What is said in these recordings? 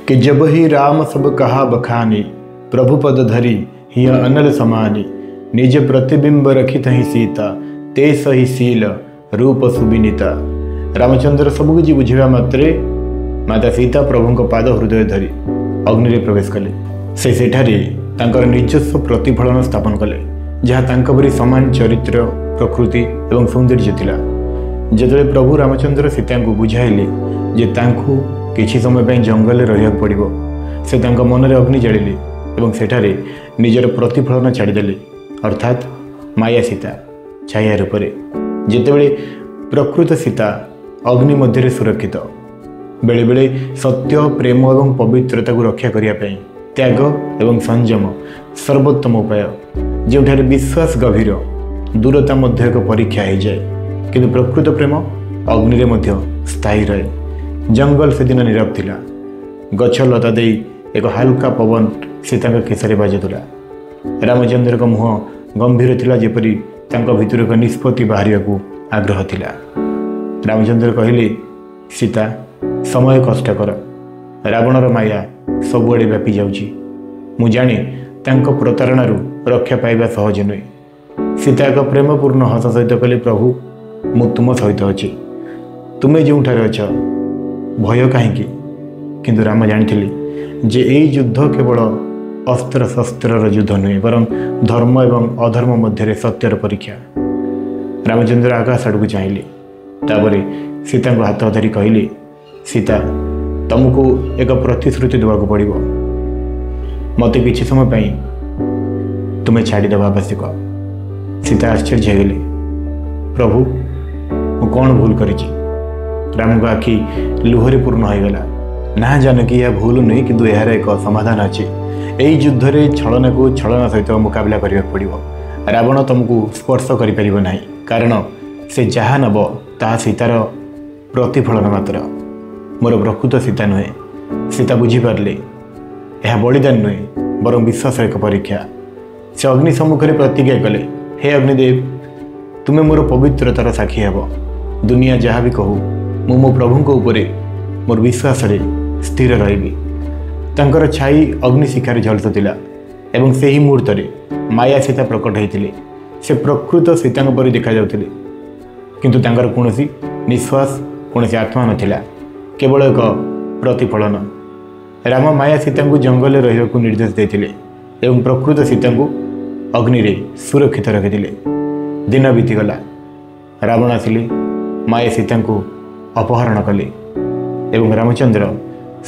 कि जब ही राम सब कहा बखानी, प्रभु पद धरी हिय अनल समानी, निज प्रतिबिंब रखित ही सीता, ते सही शील रूप सुबिनीता। ରାମଚନ୍ଦ୍ର ସବୁକିଛି ବୁଝିବା ମାତ୍ରେ ମାତା ସୀତା ପ୍ରଭୁଙ୍କ ପାଦ ହୃଦୟ ଧରି ଅଗ୍ନିରେ ପ୍ରବେଶ କଲେ। ସେ ସେଠାରେ ତାଙ୍କର ନିଜସ୍ୱ ପ୍ରତିଫଳନ ସ୍ଥାପନ କଲେ, ଯାହା ତାଙ୍କ ପରି ସମାନ ଚରିତ୍ର, ପ୍ରକୃତି ଏବଂ ସୌନ୍ଦର୍ଯ୍ୟ ଥିଲା। ଯେତେବେଳେ ପ୍ରଭୁ ରାମଚନ୍ଦ୍ର ସୀତାଙ୍କୁ ବୁଝାଇଲେ ଯେ ତାଙ୍କୁ କିଛି ସମୟ ପାଇଁ ଜଙ୍ଗଲରେ ରହିବାକୁ ପଡ଼ିବ, ସେ ତାଙ୍କ ମନରେ ଅଗ୍ନି ଜାଳିଲେ ଏବଂ ସେଠାରେ ନିଜର ପ୍ରତିଫଳନ ଛାଡ଼ିଦେଲେ, ଅର୍ଥାତ୍ ମାୟା ସୀତା ଛାୟା ରୂପରେ। ଯେତେବେଳେ ପ୍ରକୃତ ସୀତା ଅଗ୍ନି ମଧ୍ୟରେ ସୁରକ୍ଷିତ, ବେଳେବେଳେ ସତ୍ୟ, ପ୍ରେମ ଏବଂ ପବିତ୍ରତାକୁ ରକ୍ଷା କରିବା ପାଇଁ ତ୍ୟାଗ ଏବଂ ସଂଯମ ସର୍ବୋତ୍ତମ ଉପାୟ। ଯେଉଁଠାରେ ବିଶ୍ୱାସ ଗଭୀର, ଦୂରତା ମଧ୍ୟ ଏକ ପରୀକ୍ଷା ହେଇଯାଏ, କିନ୍ତୁ ପ୍ରକୃତ ପ୍ରେମ ଅଗ୍ନିରେ ମଧ୍ୟ ସ୍ଥାୟୀ ରହେ। ଜଙ୍ଗଲ ସେଦିନ ନୀରବ ଥିଲା। ଗଛ ଲତା ଦେଇ ଏକ ହାଲକା ପବନ ସୀତାଙ୍କ କେଶରେ ବାଜୁଥିଲା। ରାମଚନ୍ଦ୍ରଙ୍କ ମୁହଁ ଗମ୍ଭୀର ଥିଲା, ଯେପରି ତାଙ୍କ ଭିତରୁ ଏକ ନିଷ୍ପତ୍ତି ବାହାରିବାକୁ ଆଗ୍ରହ ଥିଲା। ରାମଚନ୍ଦ୍ର କହିଲେ, ସୀତା, ସମୟ କଷ୍ଟକର। ରାବଣର ମାୟା ସବୁଆଡ଼େ ବ୍ୟାପି ଯାଉଛି। ମୁଁ ଜାଣେ ତାଙ୍କ ପ୍ରତାରଣାରୁ ରକ୍ଷା ପାଇବା ସହଜ ନୁହେଁ। ସୀତା ଏକ ପ୍ରେମପୂର୍ଣ୍ଣ ହସ ସହିତ କହିଲେ, ପ୍ରଭୁ, ମୁଁ ତୁମ ସହିତ ଅଛି। ତୁମେ ଯେଉଁଠାରେ ଅଛ, ଭୟ କାହିଁକି? କିନ୍ତୁ ରାମ ଜାଣିଥିଲେ ଯେ ଏଇ ଯୁଦ୍ଧ କେବଳ ଅସ୍ତ୍ରଶସ୍ତ୍ରର ଯୁଦ୍ଧ ନୁହେଁ, ବରଂ ଧର୍ମ ଏବଂ ଅଧର୍ମ ମଧ୍ୟରେ ସତ୍ୟର ପରୀକ୍ଷା। ରାମଚନ୍ଦ୍ର ଆକାଶ ଆଡ଼କୁ ଚାହିଁଲେ। ତାପରେ ସୀତାଙ୍କୁ ହାତ ଧରି କହିଲେ, ସୀତା, ତୁମକୁ ଏକ ପ୍ରତିଶ୍ରୁତି ଦେବାକୁ ପଡ଼ିବ। ମୋତେ କିଛି ସମୟ ପାଇଁ ତୁମେ ଛାଡ଼ିଦେବା ଆବଶ୍ୟକ। ସୀତା ଆଶ୍ଚର୍ଯ୍ୟ ହେଇଗଲେ। ପ୍ରଭୁ, ମୁଁ କ'ଣ ଭୁଲ କରିଛି? ରାମଙ୍କ ଆଖି ଲୁହରେ ପୂର୍ଣ୍ଣ ହୋଇଗଲା। ନା ଜାନକୀ, ଏହା ଭୁଲ ନୁହେଁ, କିନ୍ତୁ ଏହାର ଏକ ସମାଧାନ ଅଛି। ଏହି ଯୁଦ୍ଧରେ ଛଳନାକୁ ଛଳନା ସହିତ ମୁକାବିଲା କରିବାକୁ ପଡ଼ିବ। ରାବଣ ତୁମକୁ ସ୍ପର୍ଶ କରିପାରିବ ନାହିଁ, କାରଣ ସେ ଯାହା ନେବ ତାହା ସୀତାର ପ୍ରତିଫଳନ ମାତ୍ର, ମୋର ପ୍ରକୃତ ସୀତା ନୁହେଁ। ସୀତା ବୁଝିପାରିଲେ ଏହା ବଳିଦାନ ନୁହେଁ, ବରଂ ବିଶ୍ୱାସର ଏକ ପରୀକ୍ଷା। ସେ ଅଗ୍ନି ସମ୍ମୁଖରେ ପ୍ରତିଜ୍ଞା କଲେ, ହେ ଅଗ୍ନିଦେବ, ତୁମେ ମୋର ପବିତ୍ରତାର ସାକ୍ଷୀ ହେବ। ଦୁନିଆ ଯାହା ବି କହୁ, ମୁଁ ମୋ ପ୍ରଭୁଙ୍କ ଉପରେ ମୋର ବିଶ୍ୱାସରେ ସ୍ଥିର ରହିବି। ତାଙ୍କର ଛାଇ ଅଗ୍ନି ଶିଖାରେ ଝଲସୁଥିଲା ଏବଂ ସେହି ମୁହୂର୍ତ୍ତରେ ମାୟା ସୀତା ପ୍ରକଟ ହୋଇଥିଲେ। ସେ ପ୍ରକୃତ ସୀତାଙ୍କ ପରି ଦେଖାଯାଉଥିଲେ, କିନ୍ତୁ ତାଙ୍କର କୌଣସି ନିଶ୍ୱାସ, କୌଣସି ଆତ୍ମା ନଥିଲା, କେବଳ ଏକ ପ୍ରତିଫଳନ। ରାମ ମାୟା ସୀତାଙ୍କୁ ଜଙ୍ଗଲରେ ରହିବାକୁ ନିର୍ଦ୍ଦେଶ ଦେଇଥିଲେ ଏବଂ ପ୍ରକୃତ ସୀତାଙ୍କୁ ଅଗ୍ନିରେ ସୁରକ୍ଷିତ ରଖିଥିଲେ। ଦିନ ବିତିଗଲା। ରାବଣ ଆସିଲେ, ମାୟା ସୀତାଙ୍କୁ ଅପହରଣ କଲେ ଏବଂ ରାମଚନ୍ଦ୍ର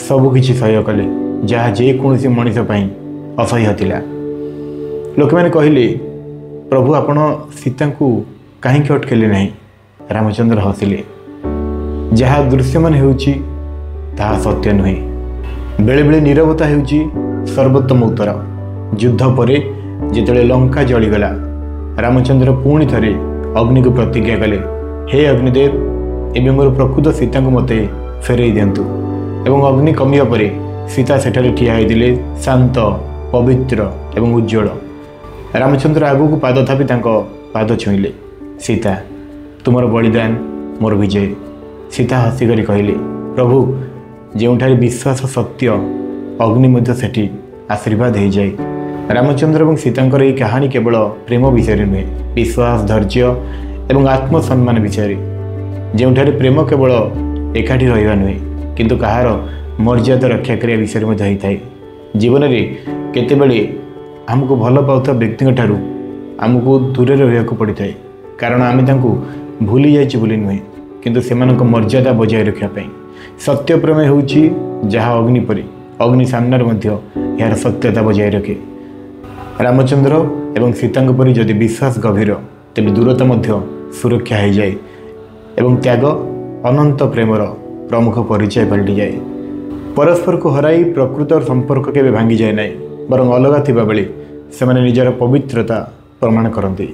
ସବୁକିଛି ସହ୍ୟ କଲେ, ଯାହା ଯେକୌଣସି ମଣିଷ ପାଇଁ ଅସହ୍ୟ ଥିଲା। ଲୋକମାନେ କହିଲେ, ପ୍ରଭୁ, ଆପଣ ସୀତାଙ୍କୁ କାହିଁକି ଅଟକେଇଲେ ନାହିଁ? ରାମଚନ୍ଦ୍ର ହସିଲେ, ଯାହା ଦୃଶ୍ୟମାନ ହେଉଛି ତାହା ସତ୍ୟ ନୁହେଁ। ବେଳେବେଳେ ନୀରବତା ହେଉଛି ସର୍ବୋତ୍ତମ ଉତ୍ତର। ଯୁଦ୍ଧ ପରେ ଯେତେବେଳେ ଲଙ୍କା ଜଳିଗଲା, ରାମଚନ୍ଦ୍ର ପୁଣି ଥରେ ଅଗ୍ନିକୁ ପ୍ରତିଜ୍ଞା କଲେ, ହେ ଅଗ୍ନିଦେବ, ଏବେ ମୋର ପ୍ରକୃତ ସୀତାଙ୍କୁ ମୋତେ ଫେରାଇ ଦିଅନ୍ତୁ। ଏବଂ ଅଗ୍ନି କମିବା ପରେ ସୀତା ସେଠାରେ ଠିଆ ହୋଇଥିଲେ, ଶାନ୍ତ, ପବିତ୍ର ଏବଂ ଉଜ୍ଜ୍ୱଳ। ରାମଚନ୍ଦ୍ର ଆଗକୁ ପାଦ ଥାପି ତାଙ୍କ ପାଦ ଛୁଇଁଲେ। ସୀତା, ତୁମର ବଳିଦାନ ମୋର ବିଜୟ। ସୀତା ହସିକରି କହିଲେ, ପ୍ରଭୁ, ଯେଉଁଠାରେ ବିଶ୍ୱାସ ସତ୍ୟ, ଅଗ୍ନି ମଧ୍ୟ ସେଠି ଆଶୀର୍ବାଦ ହେଇଯାଏ। ରାମଚନ୍ଦ୍ର ଏବଂ ସୀତାଙ୍କର ଏହି କାହାଣୀ କେବଳ ପ୍ରେମ ବିଷୟରେ ନୁହେଁ, ବିଶ୍ୱାସ, ଧୈର୍ଯ୍ୟ ଏବଂ ଆତ୍ମସମ୍ମାନ ବିଷୟରେ। ଯେଉଁଠାରେ ପ୍ରେମ କେବଳ ଏକାଠି ରହିବା ନୁହେଁ, କିନ୍ତୁ କାହାର ମର୍ଯ୍ୟାଦା ରକ୍ଷା କରିବା ବିଷୟରେ ମଧ୍ୟ ହେଇଥାଏ। ଜୀବନରେ କେତେବେଳେ ଆମକୁ ଭଲ ପାଉଥିବା ବ୍ୟକ୍ତିଙ୍କ ଠାରୁ ଆମକୁ ଦୂରରେ ରହିବାକୁ ପଡ଼ିଥାଏ, କାରଣ ଆମେ ତାଙ୍କୁ ଭୁଲି ଯାଇଛୁ ବୋଲି ନୁହେଁ, କିନ୍ତୁ ସେମାନଙ୍କ ମର୍ଯ୍ୟାଦା ବଜାୟ ରଖିବା ପାଇଁ। ସତ୍ୟ ପ୍ରେମ ହେଉଛି ଯାହା ଅଗ୍ନି ପରି, ଅଗ୍ନି ସାମ୍ନାରେ ମଧ୍ୟ ଏହାର ସତ୍ୟତା ବଜାୟ ରଖେ। ରାମଚନ୍ଦ୍ର ଏବଂ ସୀତାଙ୍କ ପରି ଯଦି ବିଶ୍ୱାସ ଗଭୀର, ତେବେ ଦୂରତା ମଧ୍ୟ ସୁରକ୍ଷା ହୋଇଯାଏ ଏବଂ ତ୍ୟାଗ ଅନନ୍ତ ପ୍ରେମର ପ୍ରମୁଖ ପରିଚୟ ପାଲଟିଯାଏ। ପରସ୍ପରକୁ ହରାଇ ପ୍ରକୃତ ସମ୍ପର୍କ କେବେ ଭାଙ୍ଗିଯାଏ ନାହିଁ, ବରଂ ଅଲଗା ଥିବାବେଳେ ସେମାନେ ନିଜର ପବିତ୍ରତା ପ୍ରମାଣ କରନ୍ତି।